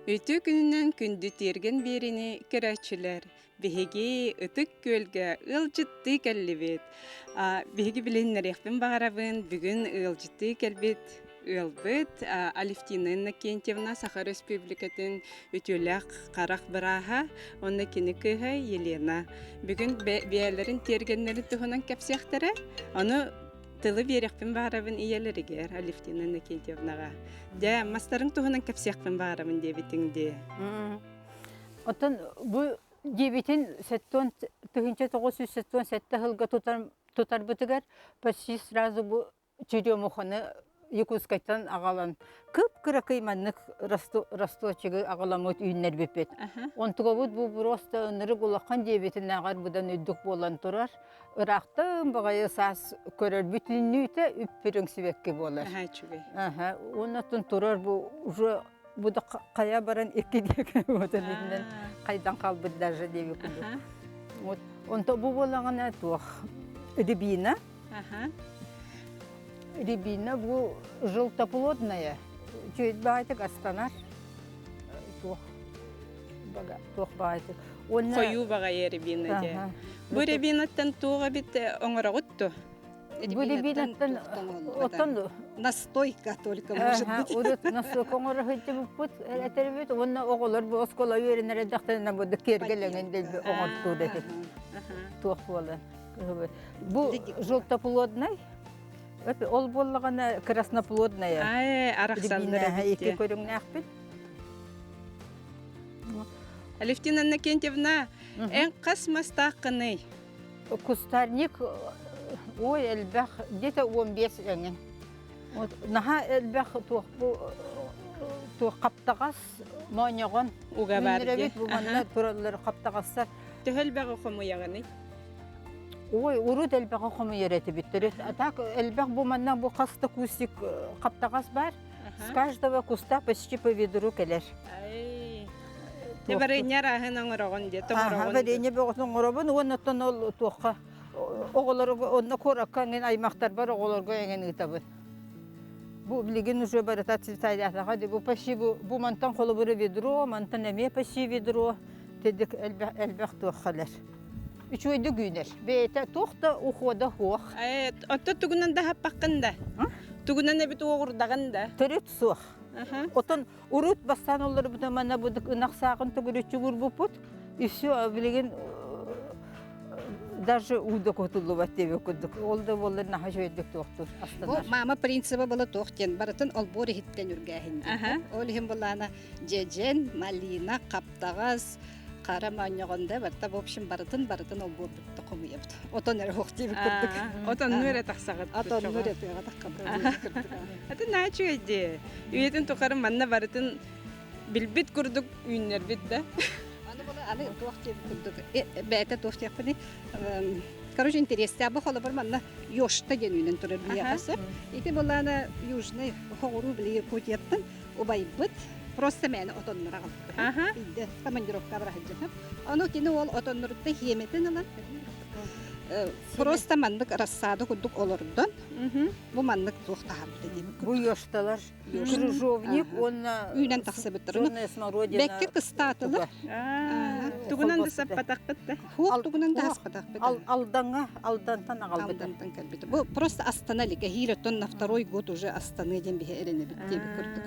Үтүө күнүнэн күндү тиэргэн биэриини көрөөччүлэр! Биһиги Ытык Күөлгэ ыалдьыттыы кэллибит. Биһиги билиһиннэриэхпин баҕарабын, бүгүн ыалдьыттыы кэлбит ыалбыт Алевтина Иннокентьевна Саха Өрөспүүбүлүкэтин үтүөлээх харах бырааһа уонна кини кыыһа Елена. Бүгүн бэйэлэрин тиэргэннэрин туһунан кэпсиэхтэрэ. Ону тылы биэриэхпин баҕарабын ийэлэригэр Алевтина Иннокентьевнаҕа. Дьэ, мастарыҥ туһунан кэпсиэхпин баҕарабын диэбитиҥ дии. Оттон бу диэбитин 1977 сылга тутарбытыгар почти сразу бу черемуханы Якутскайтан аҕалан кып-кыракый маннык росточигы аҕаламмыт үүннэрбиппит. Онтугабыт бу просто ынырык улахан диэбитинээҕэр быдан үрдүк буолан турар. Ыраахтан баҕайы саас көрөрбүт үүннүүтэ үп-үрүҥ сибэкки буолар. Аха, уонна турар бу уже бу да хайа баран икки диэки уотан итинэн хайдан хаалбыт даже диэби курдук. Вот онто бу буолаҕына туох рябина. Рябина бу желтоплодная. Үчүгэй баайтык астанар. Туох бага туох баайтык. Уонна Хойуу баҕайы рябина дьэ. Бу рябинаттан туох эбит оҥороҕут дуо? Бу рябинаттан оттон настойка только может быть. Урут настойка оҥоро сылдьыбыппыт этэрбит уонна оҕолор бу оскуола үөрэнэр эрдэхтэринэ бу киэргэлэҥин дэлби оҥортуур этит. Туох буолан. Бу желтоплодный ол буоллаҕына красноплодная. Ай, арахсаллар эбит. Икки көрүҥнээхпит. Алевтина Иннокентьевна, эн хас мастааххыный? Кустарник ой элбэх где-то 15 эҥин. Вот наһаа элбэх туох бу туох хаптаҕас моонньоҕон уга бар үүннэрэбит бу манна тураллар хаптаҕастар. Төһө элбэҕи хомуйаҕыный? Ой, урут элбэҕи хомуйар этибит. А так элбэх бу манна бу хас да кустик хаптаҕас бар. С каждого куста почти по ведру кэлэр. Ай. Дьэ варенье арааһын оҥороҕун диэ, тоҥороҕун. Варенье бөҕөтүн оҥоробун уонна оттон ол туохха оҕолорго онно куоракка эҥин аймахтарбар оҕолорго эҥин ыытабын. Бу билигин уже барыта цветайдаатаха бу почти бу, бу мантан холобура ведро, мантан эмиэ почти ведро тедик элбэх элбэх туох кэлэр. Үчүгэйдик үүнэр. Бэйэтэ туох да ухода суох. Э, отто тугунан да хаппаккын да? Тугунан эбит уоҕурдаҕын да? Төрүт суох. Отон урут бастаан олорбута манна будук ынах сааҕын төгүрүччү уурбуппут. И все, билигин даже уу кутуллубат диэбит курдук. Ол да буоллар наһаа үчүгэйдик туохтуур Бу мама принциба была туох диэн барытын олбуор иһиттэн үргээһин диэн. Ол иһин булаана дьэдьэн, малина, хаптаҕас, хара моонньоҕон да барыта в общем барытын барытын олбуорбут хомуйабыт. Отон эрэ суох диэбит курдук. Отонну эрэ тахсаҕыт. Отонну эрэ тыаҕа таххабыт курдук. Аты наһаа үчүгэй дии. Үйэтин тухары манна барытын билбит курдук үүннэрбит да. Аны була аны туох диэбит курдук бэйэтэ туох диэхпиний короче интерестээх бу холобур манна Йошта диэн үүнэн турар биһиэхэ сөп. Ити булаана Южный хоҕуруу били Якутияттан убайбыт просто мээнэ отоннор аҕалбыт. Биирдэ командировка бара сылдьан. Ону кини ол отонноруттан хиэмэтин ылан просто маннык рассада курдук олордон бу маннык туох таһаарбыта диэбит Бу ёшталар крыжовник уонна үүнэн тахсыбыттар. Черная смородина. Бэккэ кыстаатылар. Тугунан да саппатахпыт да. Хуох тугунан да аспатахпыт. Алдаҥҥа Алдантан аҕалбыта. Алдантан кэлбит. Бу просто Астана илик. Эһиил оттон на второй год уже Астаны диэн биһи эрэнэбит диэбит курдук.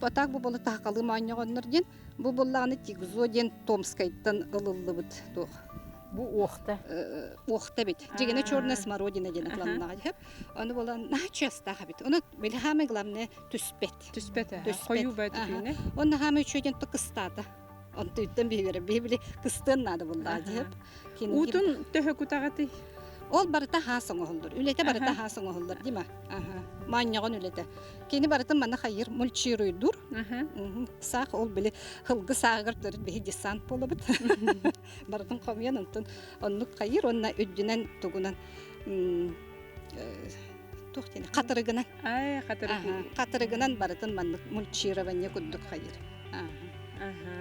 А так бу була таһакалыы моонньоҕоннор диэн бу буллаҕына Тигзо диэн Томскайтан ылыллыбыт туох Бу уохта. Уохта эбит. Дьигинэ черная смородина диэн атланнаҕа диһэп. Ону буолан наһаа чуостаах эбит. Ону били хаамай главное түспэт. Түспэт. Хойуу бай түһүүнэ. Онно хаамай үчүгэй кыстаата. Онтуйттан биһигэрэ биһи били кыстыан наада буллаа диһэп. Уутун төһө кутаҕатый? Ол барыта хаас оҥоһуллар. Үлэтэ барыта хаас оҥоһуллар, Дима. Аха. Маанньаҕын үлэтэ. Кини барытын манна хайыр мульчируйдуур. Саах ол били хылгы сааҕыгар төрүт биһи десант буолабыт. Барытын хомуйан онтон оннук хайыр уонна үрдүнэн тугунан туох диэн хатырыгынан. Ай, хатырыгынан. Хатырыгынан барытын маннык мульчирование курдук хайыр. Аха.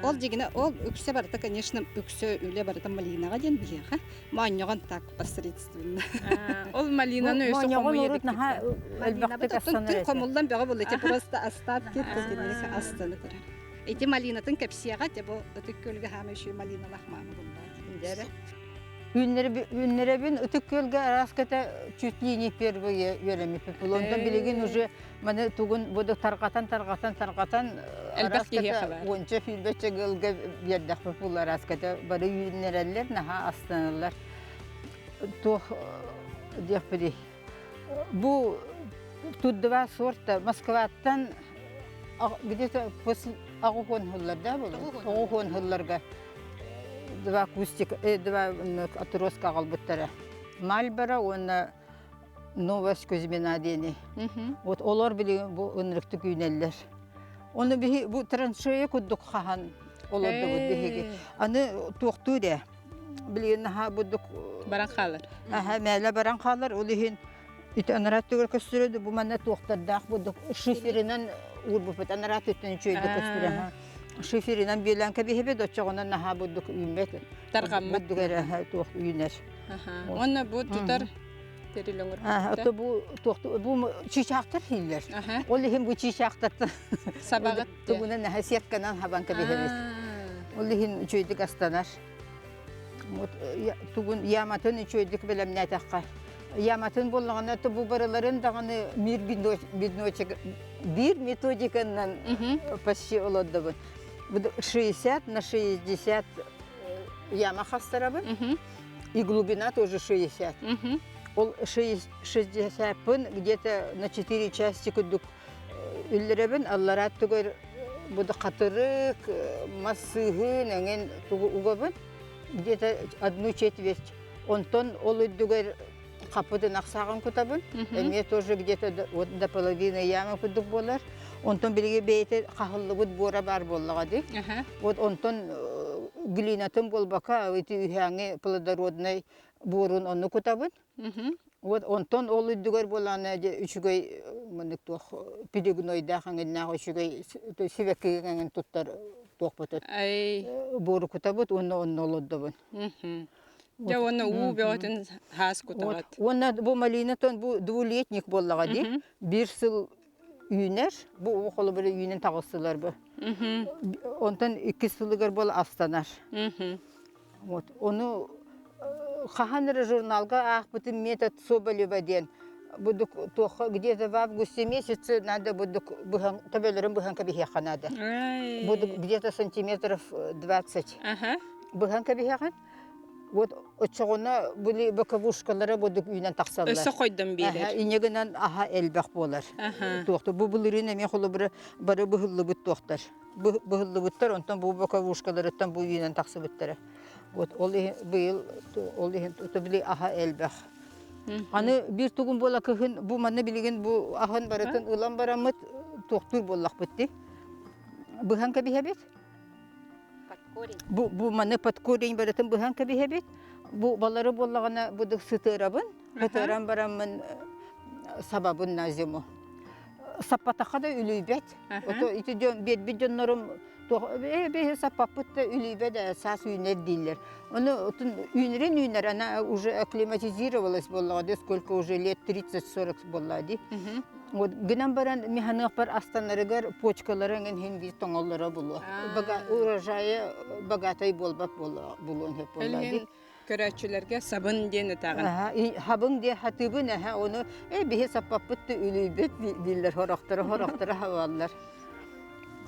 Ол дьигинэ ол үксэ барыта, конечно, үксэ үлэ барыта малинаҕа диэн биһиэхэ. Моонньоҕон так посредственно. Ол малинаны өссө хомуйа урут наһаа элбэхтик астанар этэ. Хомуллан бөҕө буолла, просто остатки астаны турар. Ити малинатын кэпсиэҕэ, те бу Ытык Күөлгэ хаама үчүгэй малиналаах маама буллаат. Үүннэрэбин Ытык Күөлгэ араас кэтэ чуть ли не первые үөрэммиппит. Онтон билигин уже маны тугун буду тарҕатан тарҕатан тарҕатан элбэх киһиэхэ бар. Уонча сүүрбэччэ ыалга биэрдэхпит бул араас кэтэ бары үүннэрэллэр, наһаа астаналлар. Туох диэхпитий? Бу тут два сорта Москваттан где-то после аҕыс сыллар да буолар? 90 сылларга два кустик, два отростка аҕалбыттара. Мальборо уонна Новость Кузьмина диэни. Вот олор билигин бу ынырыктык үүнэллэр. Оны биһи бу траншея курдук хаһан олордубут биһиги. Аны туохтуу дэ. Билигин наһаа будук баран хаалар. Аха мээлэ баран хаалар. Ол иһин ити анараа түгэр көстөрөдү бу манна туохтардаах будук шиферинэн уурбуппут анараа түттэн үчүгэйдик көстөрө. Шиферинэн биэлээн кэбиһэбит оччоҕуна наһаа будук үүммэт. Тарҕаммат. Будук эрэ туох үүнэр. Уонна бу тутар тэрил оҥорбуттар. Бу бу чыычаахтар хийллэр. Ол иһин бу чыычаахтартан сабаҕыт тугунан наһаа сетканан хабан кэбиһэбит. Ол иһин үчүгэйдик астанар. Вот тугун яматын үчүгэйдик бэлэмнээтэххэ. Яматын буоллаҕына бу барыларын даҕаны мир бидночек биир методиканан почти олордобун. 60 на 60 яма хастарабын. И глубина тоже 60. Ол 60-пын где-то на 4 части курдук үллэрэбин, аллараа түгэр буду хатырык, мас сыыһын, эҥин тугу угабын, где-то одну четверть. Онтон ол үрдүгэр хапытын ахсааҕын кутабын, эмиэ тоже где-то вот до половины ямы курдук буолар. Онтон билиги бэйэтэ хаһыллыбыт буора баар буоллаҕа дии. Вот онтон глинатын буолбака, ити үһээҥи плодороднай буорун онну кутабын. Вот онтон ол үрдүгэр буолаана үчүгэй маннык туох перегнойдаах эҥиннээх үчүгэй сибэкки эҥин туттар туохпутут буору кутабыт уонна онно олордобун. Дьэ уонна уу бөҕөтүн хаас кутаҕыт. Уонна бу малинатон бу двулетник буоллаҕа дии. Биир сыл үүнэр, бу уу холобура үүнэн таҕыстылар бу. Онтон иккис сылыгар буол астанар. Вот ону хаһан эрэ журналга аахпытым метод Соболева диэн будук туохха где-то в августе месяце надо будук быһан төбөлөрүн быһан кэбиһиэххэ наада. Будук где-то сантиметров 20 быһан кэбиһэҕин. Вот оччоҕуна били боковушкалара будук үүнэн тахсаллар. Өссө хойдон биэрэр. Инньэ гынан аһа элбэх буолар. Туохту бу былырыын эмиэ холобура бары быһыллыбыт туохтар. Быһыллыбыттар, онтон бу боковушкаларыттан бу үүнэн тахсыбыттара. Вот ол иһин быйыл ол иһин били аһа элбэх. Аны биир тугун буола кыһын бу манна билигин бу аһын барытын ылан бараммыт туохтуур буоллахпыт дии. Быһан кэбиһэбит. Бу, бу маны под корень барытын быһан кэбиһэбит. Бу балары буоллаҕына будук сытыарабын. Сытыаран бараммын сабабын на зиму. Саппатахха да үлүйбэт. Ото ити дьон биэрбит дьоннорум ээ саппаппыт да үлүйбэт ээ саас үүнэр дииллэр. Ону отун үүнэрин үүнэр она уже акклиматизировалась буоллаҕа дии сколько уже лет 30-40 буоллаҕа дии. Вот гынан баран механыахпар астанарыгар почкалара эҥин иһин биир тоҥоллоро булуо. Урожайа богатай буолбат булуон сөп буолла дии. Көрөөччүлэргэ сабын диэн ытаҕын. Хабын диэ хатыыбын эһэ ону э биһи саппаппыт да үлүйбэт дииллэр хорохторо хорохторо хабаллар.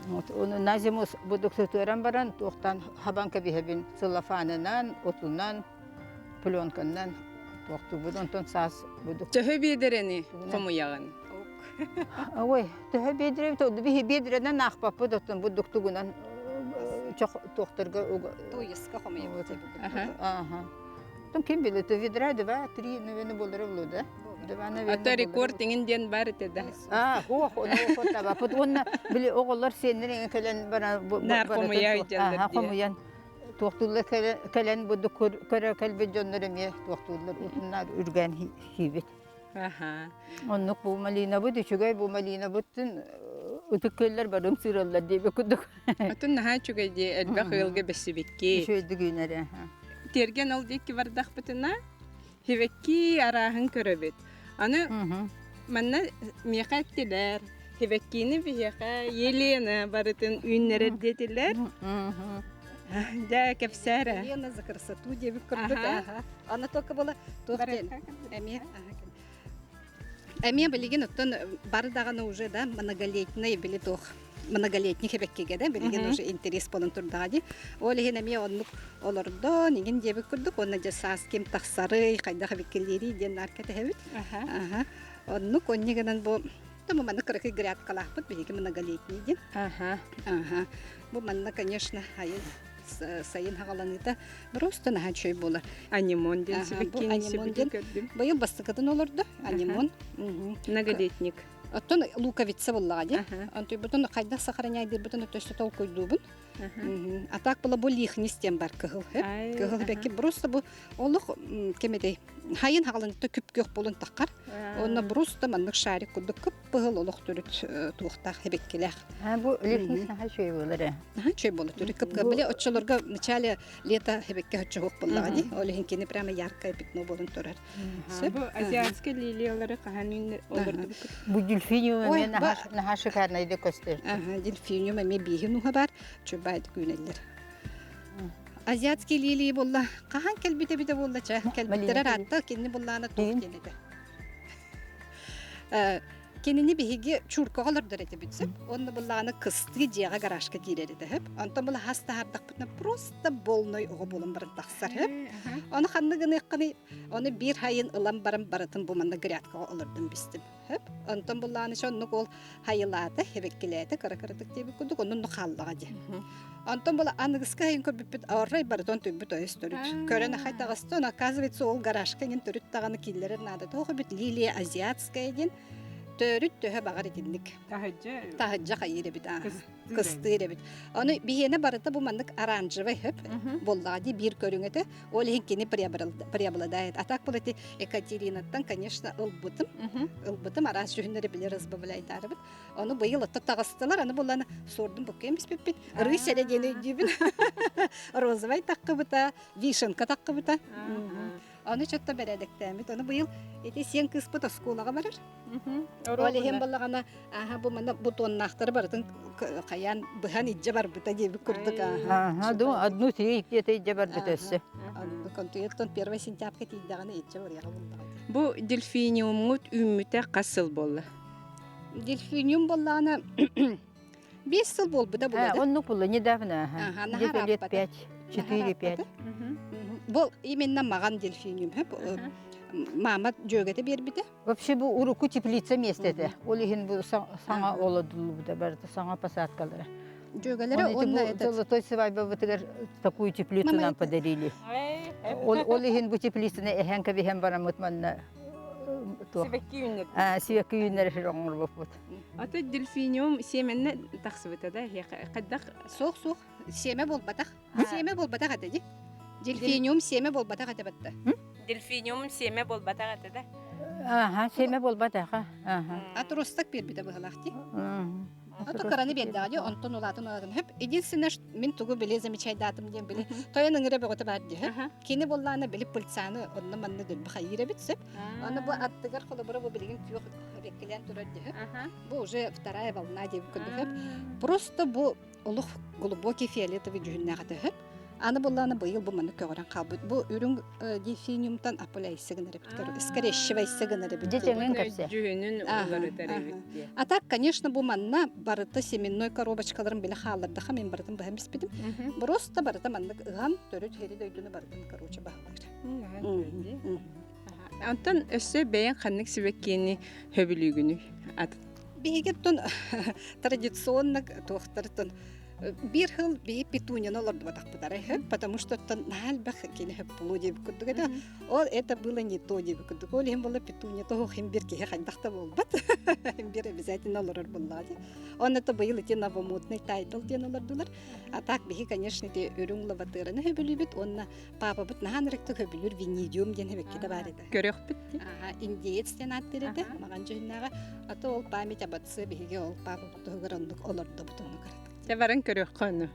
Вот ону на зиму будук сытыаран баран туохтан хабан кэбиһэбин целлофанынан, отунан пленканнан туохтуубут онтон саас будук Төһө биэдэрэни хомуйаҕын? Ой, төһө биэдэрэ биһи биэдэрэнэн аахпаппыт оттон будук тугунан туохтарга Туйаска хомуйабыт. Ага. Там ким билет, ведра два, три, наверное, болары было, да? Два, наверное, А то рекорд иҥин диэн бар этэ да. А, ох, ону табапыт. Уонна били оҕолор сиэннэр кэлэн бара Наар хомуйа дьоннор хомуйан туохтууллар кэлэн бу көрө кэлбит дьоннор эмиэ туохтууллар утуннар үргээн сиибит. Аха. Оннук бу малинабыт үчүгэй бу малинабыттын. Ытык күөллэр барым сыыраллар диэбит курдук. Отун наһаа үчүгэй дии, элбэх ыалга бэссибикки. Үчүгэйдик үүнэрэ. Тиэргэн ол диэки бардахпытына, хивэкки арааһын көрөбүт. Аны манна миэхэ эттилэр, хивэккини биһиэхэ Елена барытын үүннэрэр диэтилэр. Дьэ, кэпсээрэ. Елена за красоту диэбит курдук. Аны только была туох диэн эмиэ Эмиэ билигин оттон бары даҕаны уже да многолетний били туох многолетний хэбэккигэ да билигин уже интерес буолан турдаҕа дии. Ол иһин эмиэ оннук олордон игин диэбит курдук уонна дьэ саас ким тахсарый, хайдах эбиккилиирий диэн наар кэтэһэбит. Аха. Оннук онньу гынан бу Тому манна кыракый грядкалаахпыт биһиги многолетний диэн. Аха. Аха. Бу манна, конечно, айыл сайын хаҕаланыыта просто наһаа үчүгэй буолар. Анимон диэн Аха, бу сибиккини анимон сибики диэн көрдүм. быйыл бастакытын олордо анимон. Многолетник. Оттон луковица буоллаҕа дии. Аха. Онтуйбутун хайдах сохраняйдыырбытын өттөстө толкуйдуубун. Аха. А так была бу лихнис диэн бар кыһыл хөп. Ай, Кыһыл аха. бэкки просто бу олох кемедей хайын хаҕаланытта күп-күөх болун таххар. Онно просто маннык шарик курдук кып-кыһыл олох төрүт туохтаах эбэккилээх. Бу лихнис наһаа үчүгэй буолар ээ. Наһаа үчүгэй буолар төрүт кып Били оччолорго в начале лета эбэкке оччоһуох буоллаҕа дии. Ол иһин кини прямо яркое пятно буолан турар. Сөп. Бу азиатскай лилиялары хаһан олордубуккут? Бу дельфиниум эмиэ наһаа шикарнайдык көстөр. Аха, дельфиниум эмиэ бииһин уһа бар. Чубайдык үүнэллэр. Азиатский лилии буолла. Хаһан кэлбит эбитэ буолла чэ. Кэлбиттэрэ ыраатта, кинини буллаана туох диэн этэ. Кинини биһиги чуркаҕа олордор этибит сөп. Онно буллаҕына кыстыы дьиэҕэ гаражка киирэр этэ сөп. Онтон була хас таһаардахпытына просто болной оҕо буолан баран тахсар сөп. Ону ханнык гыныаххыный? Ону биир хайын ылан баран барытын бу манна грядкаҕа олордон бистим. Хөп. Онтон буллаҕына оннук ол хайылаата, хэбэккилээтэ, кыра-кыратык диэбит курдук, оннун хааллаҕа дии. Онтон була аныгыска хайын көрбүппүт, арай барытын түбүт ойус төрүт. Көрөн ахай таҕыста, он оказывается ол гаражка иҥин төрүт даҕаны киллэрэр наада. Тоҕо бит лилия азиатская диэн төрүт төһө баҕар итинник. Таһыдьа Таһыдьа хайыыр эбит аа. Кыстыыр эбит. Ону биһиэнэ барыта бу маннык оранжевый хөп буоллаҕа дии биир көрүҥ этэ. Ол иһин кини преобладает. А так был эти Екатеринаттан, конечно, ылбытым. Ылбытым, араас дьүһүннэри билэр разбавляйдарыбыт. Ону быйыл отто таҕыстылар, аны булан суордум буккайым испиппит. Рысь эрэ диэн өйдүүбүн. Розовай таххыбыта, вишенка таххыбыта. Ону чотто бэрээдэктээммит. Ону быйыл ити сиэн кыыспыт оскуолаҕа барар. Ол иһин балаҕана аха бу манна бутоннаахтары барытын хайаан быһан илдьэ барбыта диэбит курдук ааха. Ага, ду одну тиий где-то илдьэ барбыта өссө. Контуеттон 1 сентябрьга тиийдэҕинэ илдьэ барыаҕа буллаҕа. Бу дельфиниумҥут үүммүтэ хас сыл буолла? Дельфиниум буоллаҕына 5 сыл буолбута буолла. Оннук буолла недавно. Где-то лет 5, 4-5. Бу именно маҕан дельфиниум. Мама дьүөгэтэ биэрбитэ. Вообще бу уруку теплица миэстэтэ. Ол иһин бу саҥа олодуллубута барыта саҥа посадкалара. Дьүөгэлэрэ уонна этот Золотой свадьбабытыгар такую теплицу нам подарили. Ол ол иһин бу теплицаны эһэн кэбиһэн бараммыт манна Сибэкки үүннэр. Сибэкки үүннэр оҥорбуппут. Аты дельфиниум сиэмэннэ тахсыбыта да хайдах Суох суох сиэмэ буолбатах. Сиэмэ буолбатах этэ ди. Дельфиниум сиэмэ буолбатах этэ батта. Дельфиниум сиэмэ буолбатах этэ да? Аха, сиэмэ буолбатах. Аха. Отросток биэрбитэ быһылаах дии. Ото кыраны биэрдэҕэ дии, онтон улаатын улаатын. Хөп, единственное, мин тугу били замечайдаатым диэн били тойон ыҥыра бөҕөтө баар дии. Кини буоллаана били пыльцаны онно манна дөлбө хайыыр эбит сөп. Аны бу аттыгар холобура бу билигин күөх эбэккилээн турар дии. Бу уже вторая волна диэбит курдук. Просто бу олох глубокий фиолетовый дьүһүннээх этэ үһү. Аны буоллаҕына быйыл бу маннык көҕөрөн хаалбыт. Бу үрүҥ дельфиниумтан опыляйсы гынар эбит, скорещивайсы гынар эбит. Дьэҥин кэпсэ. Дьүһүнүн уларытар эбит диye. А так, конечно, бу манна барыта семенной коробочкаларын биле хааллардаха мен барытын быһан биспитим. Просто барыта маннык ыһан төрүт хери дойдуну барытын короче баһылыыр. Онтон өссө бэйэҥ ханнык сибэккиини сөбүлүүгүнүй? Биһиги тон традиционно туохтартан. Биир сыл биһи петунияны олордубатахпытара үһү, потому что оттон наһаа элбэх кини сөп буолуо диэбит курдук этэ. Ол это было не то диэбит курдук. Ол иһин буолла петуния тоһуох иһин биир киһи хайдах да буолбат. Биир обязательно олорор буоллаҕа дии. Онно то быйыл ити новомодный тайтл диэн олордулар. А так биһи, конечно, ити үрүҥ лабатыраны сөбүлүүбүт уонна папабыт наһаа ынырыктык сөбүлүүр винидиум диэн хэбэккитэ баар этэ. Көрөхпүт дии. Аха, индеец диэн ааттыыр этэ, маҕан дьүһүннээҕэ. А то ол память об отце биһиги ол папабыт туһугар оннук олордубут оннук аратык. Дьэ баран көрүөххэ ону.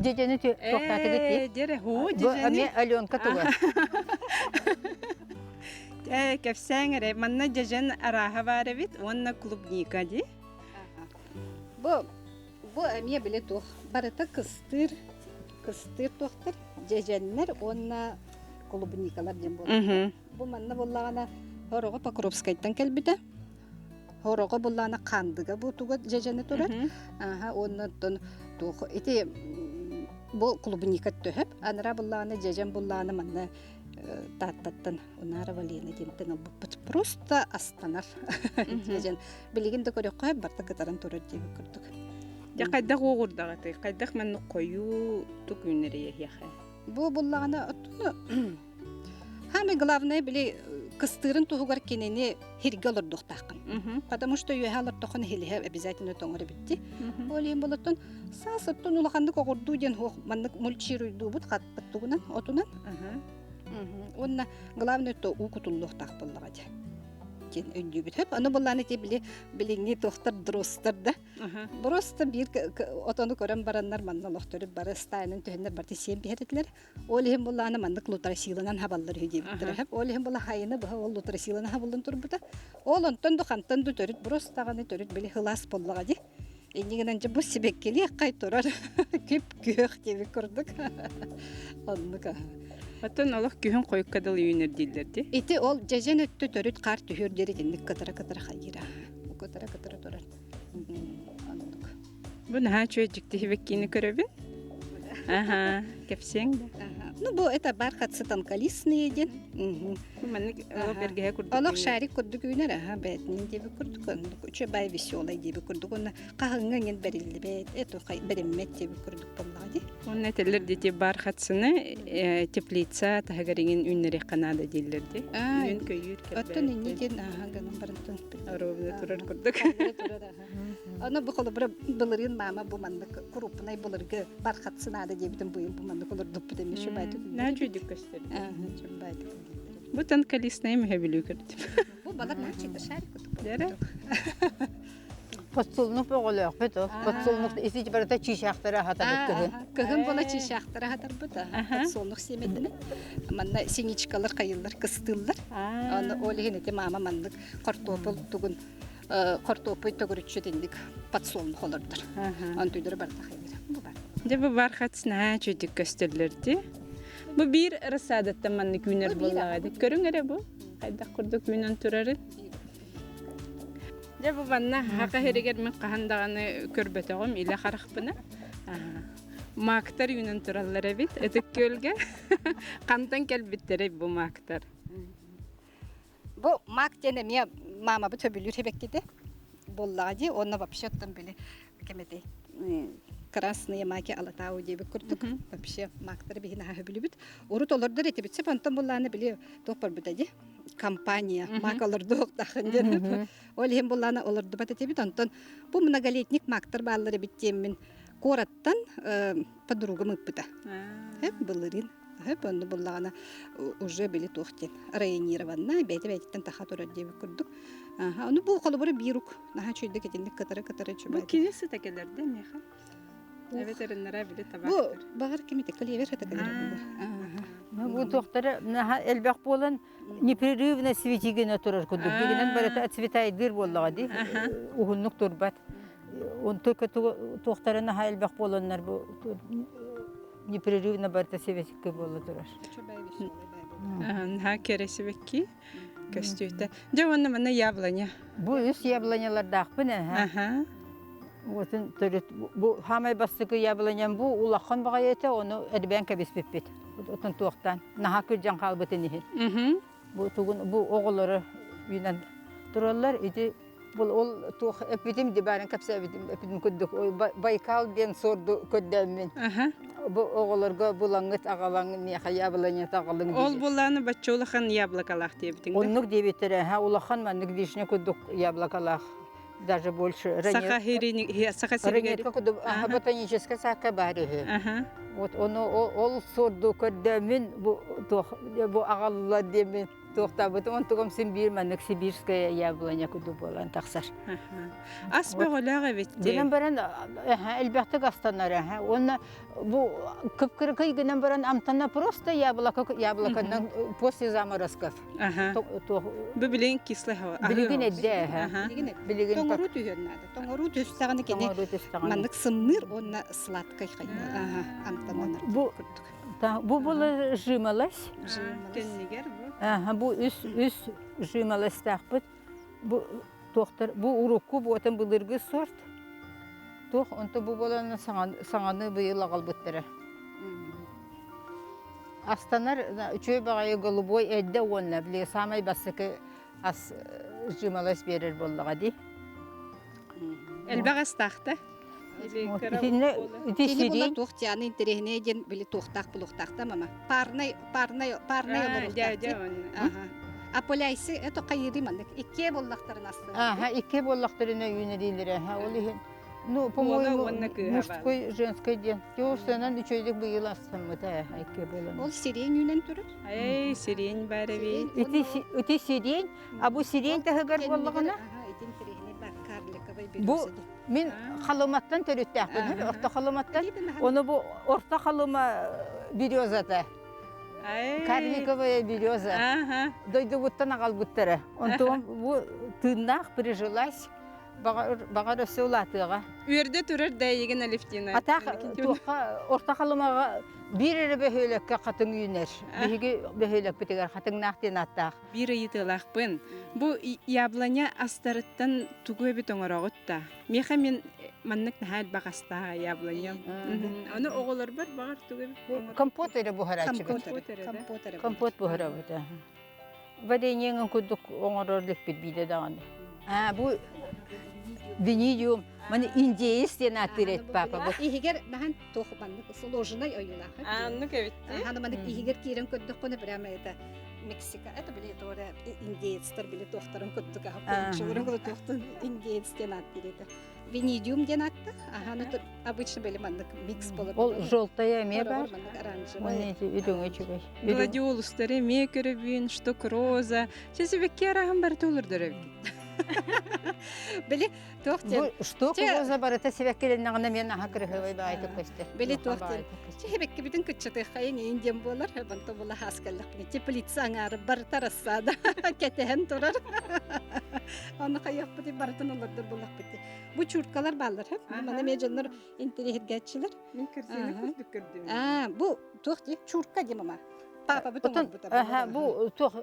Дьэдьэни туохтаатыгыт дии? Ээ, дьэрэ, һуу, Бу дьэдьэни. эмиэ Аленка туга. Ээ, кэпсээҥ эрэ, манна дьэдьэн арааһа баар эбит уонна клубника дии. Бу бу эмиэ били туох барыта кыстыыр кыстыыр туохтар дьэдьэннэр уонна клубникалар диэн буолар. Бу манна буоллаҕына Хороҕо Покровскайтан кэлбитэ. Хороҕо буллаҕына Хаандыга буутуга дьэдьэни турар. Аха уонна оттон туох ити бу клубника төһөп анараа буллаҕына дьэдьэн буллаҕына манна Тааттаттан Унарова Лена диэнтэн ылбыппыт. Просто астанар дьэдьэн. Билигин да көрөххө барыта кытаран турар диэбит курдук. Дьэ хайдах уоҕурдаҕытый? Хайдах маннык хойуу тук үүннэриэһиэхэ? Бу буллаҕына оттон Самое главное били кыстыырын туһугар кинини хиргэ олордуохтааххын. Потому что үөһэ олордоххун хилиһэ обязательно тоҥор эбитти. Ол иһин болоттон саас оттон улаханнык оҕурдуу диэн хуох маннык мульчируйдуубут хатпыт тугунан отунан. Уонна главное то уу кутуллуохтаах буоллаҕа дьэ. Диэн өйдүүбүт. Хөп аны буллаан ити били билиҥҥи туохтар дростар да. Просто биир отону көрөн бараннар манна олохтору бары стайынан түһэннэр барты сиэн биһэрэтилэр. Ол иһин буллаана маннык лутрасилынан хабаллар үһү диэбиттэрэ. Сөп. Ол иһин була хайыны быһа ол лутрасилынан хабыллан турбута. Ол онтон ду хантан ду төрүт брос даҕаны төрүт били хылаас буоллаҕа дии. Иннигинэн дьэ бу сибэккилиэх хай турар күп-күөх диэбит курдук. Оннук аһа. Оттон олох күһүн хойукка дылы үүнэр дииллэр дии. Ити ол дьэдьэн өттө төрүт хаар түһүөр диэри итинник кытара-кытара хайыыра. Кытара-кытара турар. Оннук. Бу наһаа үчүгэй дьикти сибэккини көрөбүн. Аха, кэпсиэҥ да. Ну, бу это бархатцы тонколистные диэн. Маннык олох бэргэһэ курдук. Олох шарик курдук үүнэр, аха, бээтинин диэбит курдук, оннук үчүгэй веселый диэбит курдук, уонна хаһыҥҥа иҥин бэриллибэт, это бэриммэт диэбит курдук буоллаҕа дии. Уонна этэллэр дии бархатцыны теплица таһыгар иҥин үүннэриэххэ наада дииллэр дии. Үүн көйүүр кэлбэт. Оттон инньэ диэн аха гынан барантан. Оруобуна турар курдук. турар Аны бу холобура былырыын маама бу маннык крупнай былыргы бархат сынаада диэбитин быйыл бу маннык олордуппут эмиэ чубайтык. Наа чүйдүк көстөр. Чубайтык. Бу тонколистная мүһэ бүлүү көрдүм. Бу балар наачыта шарик кутук. Дәрэ? Подсолнух бөҕөлөөхпүт ол. Подсолнух ити барыта чыычаахтары аһатабыт кыһын. Кыһын була чыычаахтары аһатарбыт. Подсолнух сиэмэтинэ. Манна синичкалар хайыллар кыстыыллар. Аны ол иһин ити маама маннык хортуопул тугун хортуоппуй төгүрүччү итинник подсолнух олордор. Онтуйдары барыта хайыр. Бу бар. Дьэ бу бархат наһаа үчүгдүк көстөллөр дии. Бу биир рассадаттан маннык үүнэр буоллаҕа дии. Көрүҥ эрэ бу. Хайдах курдук үүнэн турарын. Дьэ бу манна хака сиригэр мин хаһан даҕаны көрбөтөҕүм илэ харахпына. Маактар үүнэн тураллар эбит Ытык Күөлгэ. Хантан кэлбиттэрэй бу маактар? Бу мак диэн эмиэ маамабыт сөбүлүүр сибэккитэ буоллаҕа дии уонна вообще оттон били кэм этэй красные маки Алатау диэбит курдук вообще мактары биһи наһаа сөбүлүүбүт. Урут олордор этибит сөп онтон буллааны били туох барбыта дии компания мак олордуохтаахын диэн. Ол иһин буллааны олордубат этибит онтон бу многолетник мактар бааллар эбит диэммин куораттан подругам ыппыта. Былырыын Сөп онно буллаҕына уже били туох диэн районированна бэйэтэ бэйэтиттэн таха турар диэбит курдук. Аха, ону бу холобура биир ук наһаа үчүгэйдик итинник кытары-кытары Бу үчүгэй. кини сыта кэлэр да миэхэ? Эбэтэр ыннара били Бу табаахтар. баҕар кимите клевер сыта кэлэр буолуо. Бу туохтара наһаа элбэх буолан непрерывно свети гына турар курдук. Дигинэн барыта отцветайдыыр буоллаҕа дии. Уһуннук турбат. Онтука туохтара наһаа элбэх буоланнар бу непрерывно барыта сибэкки буола турар. Наһаа кэрэ сибэкки көстүүтэ. Дьэ уонна манна яблоня. Бу үс яблонялардаахпын эһэ. Аха. Уотун төрүт бу хаамай бастакы яблоням бу улахан баҕайы этэ, ону эрбээн кэбиспиппит. Отон туохтан наһаа күрдьэн хаалбытын иһин. Бу тугун бу оҕолоро үүнэн тураллар ити. Бул ол туох эппитим ди баарын кэпсээбитим эппитим курдук Байкал диэн суорду көрдөөммүн. Бу оҕолорго булаҥҥыт аҕалаҥ миэхэ яблонята аҕалыҥ Ол булааны бачча улахан яблокалаах диэбитиҥ Оннук диэбиттэрэ ха улахан маннык вишня курдук яблокалаах даже больше Саха саха сиригэр курдук ботаническай саакка баар үһү. Вот ону ол суорду көрдөөммүн бу туох бу аҕалла диэммин туохтаабытым онтугум син биир маннык сибирская яблоня курдук буолан тахсар. Ас бөҕөлөөх эбит Гынан баран элбэхтик астанар уонна бу кып-кыракый гынан баран амтана просто яблоко яблоконан после заморозков. Бу билигин кислый Билигин эдде Билигин тоҥоруу түһүөн наада. Тоҥоруу түстэҕинэ кини маннык сымныыр уонна сладкай амтананар. Бу Бу була жимолость. Кэннигэр бу. Аха, бу үс үс жимолостаахпыт. Бу туохтар бу урукку буотан былыргы сорт. Туох онто бу буолан саҥаны быйыл аҕалбыттара. Астанар үчүгэй баҕайы голубой эрдэ уонна били саамай бастакы ас жимолость биэрэр буоллаҕа дии. Элбэх астаахта. Итиннэ ити Кини була сирень туох дианы интэриэһинэй диэн били туохтаах булуохтаахта мама. Парнай парнай парнай олоруохтаах дьэ Аха. А поляйсы это хайыырый маннык иккиэ буоллахтарын астына. Аха, икки буоллахтарына үүнэриилэрэ. Ол иһин ну, по-моему, мужской, женской диэн. Тёсынан үчүгэйдик быйыл астаммыта икки буолан. Ол сирень үүнэн турар. Эй, сирень бар эбит. Ити ити сирень, а бу сирень таһыгар буоллаҕына бу Мин Халыматтан төрүттээхпин, Орто Халыматтан. Ону бу Орто Халыма березата. Карликовая береза. Дойдубуттан аҕалбыттара. Онтон бу тыыннаах прижилась баҕар өссө улаатыаҕа. Үөрдэ турар да эйигин Алевтина. Атаах туохха Орто Халымаҕа биир эрэ бөһүөлэккэ хатыҥ үүнэр. Биһиги бөһүөлэкпитигэр хатыҥнаах диэн ааттаах. Биир ыйытыылаахпын. Бу яблоня астарыттан тугу эбит оҥороҕут да? Миэхэ мин маннык наһаа элбэх астаах яблоням. Аны оҕолорбор баҕар тугу эбит Компот эрэ буһарааччыбыт. Компот эрэ. Компот буһарабыт. Вареньеҥын курдук оҥорор иликпит биирдэ даҕаны. Аа, бу винидиум, маны индеец диэн ааттыыр эт папа. Бу Иһигэр наһан туох маннык сложный ойуулаах. Аннык эбит. Аны маннык иһигэр киирэн көрдөххүнэ прямо это Мексика, это били туора индеецтэр били туохтарын курдук аха курдук туохтун индеец диэн ааттыыр этэ. Винидиум диэн ааттаах. Аха, ну обычно били маннык микс болор. Ол желтая эмиэ бар. Маннык оранжевая. Үрүҥ үчүгэй. Гладиолустары эмиэ көрөбүн, штук роза. Чесибекке араһын барыта олордор эбит. Били туох диэн Бу штук роза барыта сибэккилэннэҕинэ мен аха кырыһыбай баайдык көстөр. Били туох диэн Чэһэбэккибитин кыччатыаххайын иин диэн буолар. Онтон була хаас кэллэхпинэ теплица аҥаары барыта рассада кэтэһэн турар. Ону хайыахпытый барытын олордор буллахпыт. Бу чуркалар бааллар. Маны эмиэ дьоннор интэриэһиргээччилэр. Мин корзина курдук көрдүм. Аа, бу туох дии? Чурка дии мама. Папа бу Отон бу туох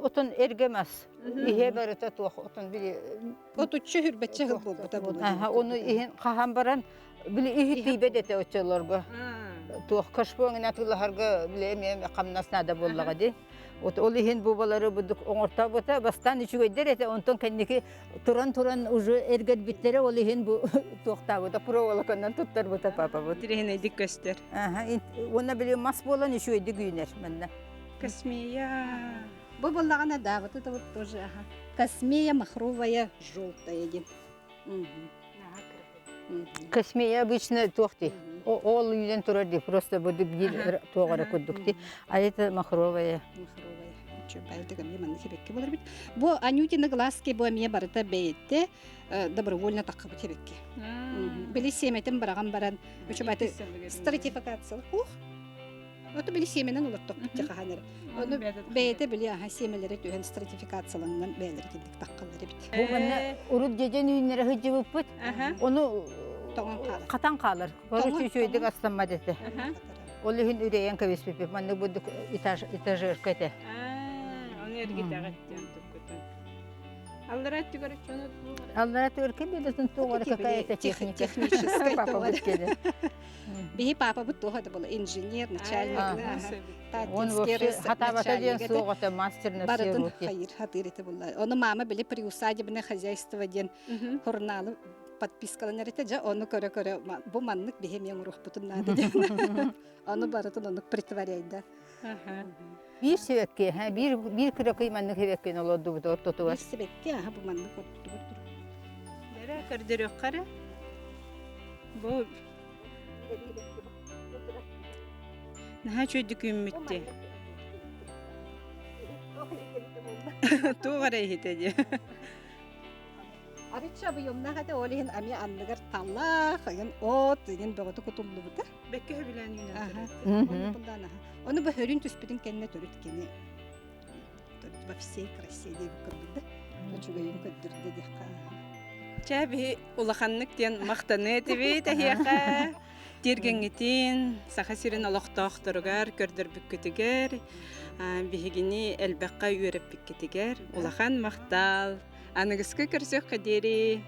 отон эргэ мас. Иһэ барыта туох отон били Отуччу хүрбэччэ сыл буолбута буолуо. Ону иһин хаһан баран били иһи тиийбэт этэ оччолорго. Туох кашпоҥ атыылаһарга били эмиэ хамнас наада буоллаҕа дии. Вот ол иһин бу балары будук оҥортообута бастаан үчүгэйдэр этэ онтон кэнники туран-туран уже эргэрбиттэрэ ол иһин бу туохтаабыта проволоканан туттарбыта папабыт. Тириһинэйдик көстөр. Уонна били мас буолан үчүгэйдик үүнэр манна. Космея. Бу буоллаҕына да, вот это вот тоже ага. Космея махровая желтая диэн. Космея обычно туох дии? Ол үүнэн турар дии, просто бу биир туох эрэ курдук дии. А это махровая. Махровая. Бу Анютина глазки бу эмиэ барыта бэйэтэ добровольно таххыбыт эбикки. Били сиэмэтин быраҕан баран, үчүгэй стратификация. Ух, Ото били сиэмэнэн олортохпут хаһан эрэ. Ону бэйэтэ били аха сиэмэлэрэ түһэн стратификацияланан бэйэлэрэ килдик таххаллар эбит. Бу манна урут дьэдьэн үүннэрэ сылдьыбыппыт. Ону тоҥон хаалар. Хатан хаалар. Короче, үчүгэйдик астаммат этэ. Ол иһин үрэйэн кэбиспиппит. Маннык бурдук этажерка этэ. Ону эргитэҕит диэн туккутун. Аллара өттүгэр чону Аллара өттүгэр ким билетин туох эрэ какая-то техника. Техническая Папабыт кэлин. Биһи папабыт туох это было инженер, начальник. Он вообще хатабата диэн суох это мастер на все Барытын руки. хайыр хатыр это было. Ону мама били приусадебное хозяйство диэн журналы подпискаланар этэ дьэ ону көрө-көрө бу маннык биһи эмиэ оҥоруохпутун наада диэн. Ону барытын оннук притворяйда. Биир сибэкки, биир биир кыракый маннык сибэккини олордубут ортотугар. Биир сибэкки, аха бу маннык ортотугар турар. Бэрэ көрдөрүөххэ эрэ. Бу наһаа үчүгэйдик үүммүт дии. Туох эрэ иһитэ дии. Арычча объемнаах этэ, ол иһин эмиэ анныгар талах, ыйын от, ыйын бөҕөтө кутуллубута. Бэккэ сөбүлээн үүнэн Ону бу хөрүн түспүтүн кэннэ төрүт кини во всей красе диэбит курдук да үчүгэйин көрдөрдө диэххэ. Чэ биһи улаханнык диэн махтаныа этибит эһиэхэ. Тиэргэҥҥитин Саха сирин олохтоохторугар көрдөрбүккүтүгэр, биһигини элбэххэ үөрэппиккитигэр улахан махтал. Аныгыскы көрсүөххэ диэри.